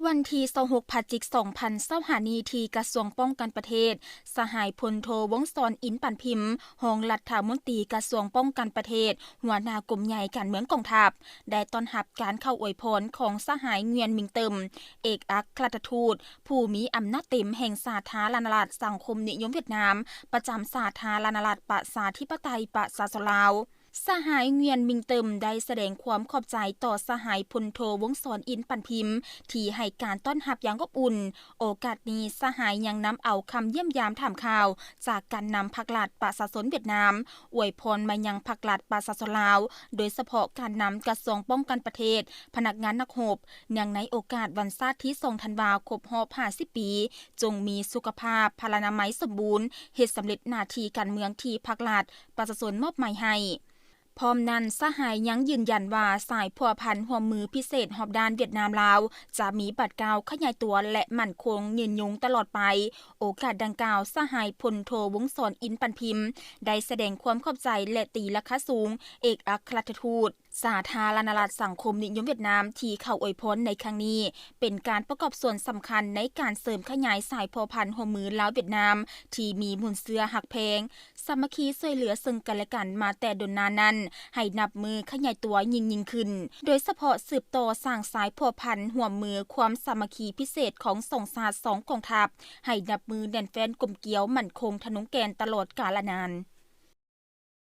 ວັນທີຊາວຫົກ ພະຈິກ ສອງພັນຊາວຫ້ານີ້ ທີ່ກະຊວງປ້ອງກັນປະເທດ, ສະຫາຍພົນໂທ ວົງສອນ ອິນປານພິມ, ຮອງລັດຖະມົນຕີກະຊວງປ້ອງກັນປະເທດ, ຫົວໜ້າກົມໃຫຍ່ການເມືອງກອງທັບ ໄດ້ຕ້ອນຮັບການເຂົ້າອວຍພອນຂອງສະຫາຍ ງວຽນ ມິງເຕີມ, ເອກອັກຄະລັດຖະທູດຜູ້ມີອຳນາດເຕັມແຫ່ງສາທາລະນະລັດສັງຄົມນິຍົມຫວຽດນາມ ປະຈຳສາທາລະນະລັດປະຊາທິປະໄຕປະຊາຊົນລາວ. ສະຫາຍ ງວຽນ ມິງເຕີມ ໄດ້ສະແດງຄວາມຂອບໃຈຕໍ່ສະຫາຍພົນໂທ ວົງສອນ ອິນປານພິມ ທີ່ໃຫ້ການຕ້ອນຮັບຢ່າງອົບອຸ່ນ. ໂອກາດນີ້ ສະຫາຍຍັງນຳເອົາຄຳຢ້ຽມຢາມຖາມຂ່າວຈາກການນຳພັກລັດປະຊາຊົນຫວຽດນາມ, ອວຍພອນມາຍັງພັກລັດປະຊາຊົນລາວ, ໂດຍສະເພາະການນຳກະຊວງປ້ອງກັນປະເທດ, ພະນັກງານນັກຮົບ, ເນື່ອງໃນໂອກາດວັນຊາດທີສອງທັນວາ ຄົບຮອບຫ້າສິບປີ, ຈົ່ງມີສຸຂະພາບພະລານາໄມສົມບູນ, ເຮັດສຳເລັດໜ້າທີ່ການເມືອງທີ່ພັກລັດປະຊາຊົນມອບໝາຍໃຫ້. ພ້ອມນັ້ນ, ສະຫາຍຍັງຢືນຢັນວ່າ ສາຍພົວພັນຮ່ວມມືພິເສດຮອບດ້ານຫວຽດນາມ-ລາວ ຈະມີບາດກ້າວຂະຫຍາຍຕົວ ແລະ ໝັ້ນຄົງຍືນຍົງຕະຫຼອດໄປ. ໂອກາດດັ່ງກ່າວ, ສະຫາຍພົນໂທ ວົງສອນ ອິນປານພິມ ໄດ້ສະແດງຄວາມຂອບໃຈ ແລະ ຕີລາຄາສູງເອກອັກຄະລັດຖະທູດສາທາລະນະລັດສັງຄົມນິຍົມຫວຽດນາມ ທີ່ເຂົ້າອວຍພອນໃນຄັ້ງນີ້ ເປັນການປະກອບສ່ວນສຳຄັນໃນການເສີມຂະຫຍາຍສາຍພົວພັນຮ່ວມມືລາວ-ຫວຽດນາມ ທີ່ມີມູນເຊື້ອຮັກແພງ ສາມັກຄີຊ່ວຍເຫຼືອເຊິ່ງກັນແລະກັນມາແຕ່ດົນນານນັ້ນ ໃຫ້ນັບມື້ຂະຫຍາຍຕົວຍິ່ງໆຂຶ້ນ, ໂດຍສະເພາະສືບຕໍ່ສ້າງສາຍພົວພັນຮ່ວມມື, ຄວາມສາມັກຄີພິເສດຂອງສອງຊາດສອງກອງທັບ ໃຫ້ນັບມື້ແໜ້ນແຟ້ນກົມກຽວໝັ້ນຄົງທະນົງແກ່ນຕະຫຼອດກາລະນານ.